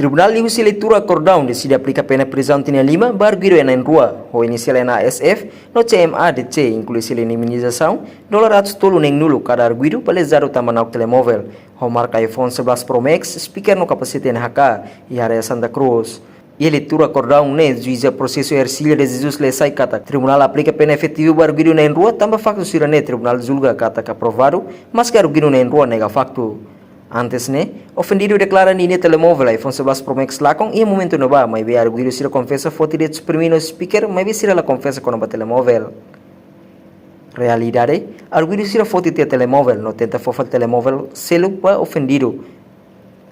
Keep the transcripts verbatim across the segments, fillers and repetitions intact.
Tribunál liuhusi leitura akordaun deside aplika pena prizaun tinan lima ba arguidu na'in rua, ho inisiál N A S F, no C M A D C, inklui selu indemnizasaun dolar atus tolu neen nulu kada arguidu ba lezadu tanba na'ok telemóvel, ho marka iPhone sebelas Pro Max, speaker no kapasete N H K, iha área Santa Cruz. Iha leitura akordaun ne'e, juíza Processo Ercília de Jesus Lessay katak tribunál aplika pena efetivu ba arguidu na'in rua tanba faktu sira-ne'e tribunál julga katak aprovadu, maske arguidu na'in rua nega faktu. Antes ne'e, ofendidu deklara ninia telemóvel iPhone sebelas Pro Max lakon iha momentu ne'ebá, maibé arguidu sira konfesa foti de'it suprime no speaker, maibé sira la konfesa kona-ba telemóvel. Realidade, arguidu sira foti tiha telemóvel no tenta fó fali telemóvel seluk ba ofendidu.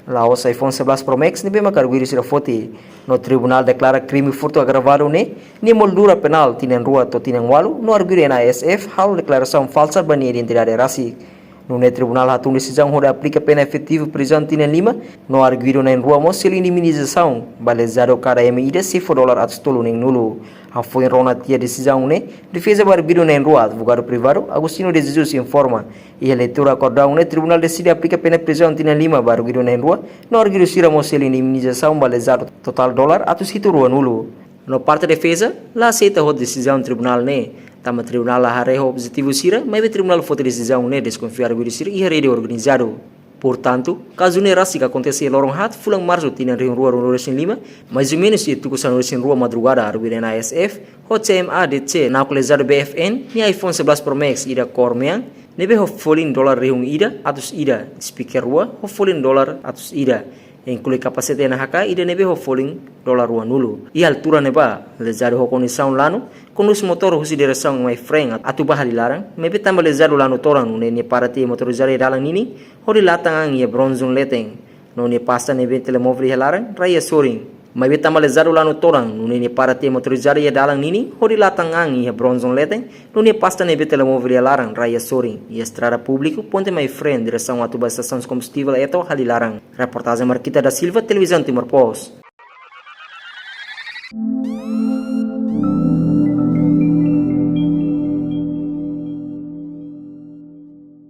La'ós iPhone sebelas Pro Max ne'ebé maka arguidu sira foti. No tribunál deklara krime furtu agravadu ne'e, nia moldura penál tinan rua to'o tinan ualu, no arguidu N A S F halo deklarasaun falsa ba nia identidade rasik. Nune'e tribunál hatún desizaun hodi aplika pena efetivu prizaun tinan lima, no arguidu na'in rua mós selu indemnizasaun ba lezadu kada ema ida sei fó dolar atus tolu neen nulu. Hafoin rona tiha desizaun ne'e, defeza ba arguidu na'in rua, advogadu privadu Agostinho de Jesus informa, iha leitura akordaun ne'e tribunál deside aplika pena prizaun tinan lima ba arguidu na'in rua, no arguidu sira mós selu indemnizasaun ba lezadu totál dolar atus hitu rua nulu. No parte defeza la aseita hotu desizaun tribunál ne'e, tanba tribunál la haree ho objetivu sira, maibé tribunál foti desizaun ne'e deskonfia arguidu sira iha rede organizadu. Portantu, kazu ne'e rasik akontese iha loron haat fulan Marsu tinan rihun rua ruanulu resin lima, mais ou menus iha tuku sanulu resin rua madrugada arguidu N A S F, ho C M A D C na'ok lezadu B F N, nia iPhone sebelas Pro Max ida kór mean, ne'ebé ho folin dolar rihun ida atus ida, speaker rua ho folin dolar atus ida, inklui kapasete N H K ida ne'ebé ho folin dolar rua nulu. Iha altura ne'ebá, lezadu ho kondisaun lanu, kondús motór husi diresaun mai frente atu ba hali laran, maibé tanba lezadu lanu todan nune'e nia para tiha motorizadu iha dalan ninin, hodi latan an iha Bronzon leten. No nia pasta ne'ebé telemóvel iha laran, rai iha sorin. Maibé tanba lezadu lanu todan nune'e nia para tiha motorizadu iha dalan ninin, hodi latan an iha Bronzon leten, no nia pasta ne'ebé telemóvel iha laran, rai iha sorin, iha estrada públiku, ponte mai frente, diresaun atu ba estasaun kombustivel Eto, hali laran. Reportajen Marquita da Silva, Televizaun Timor Post.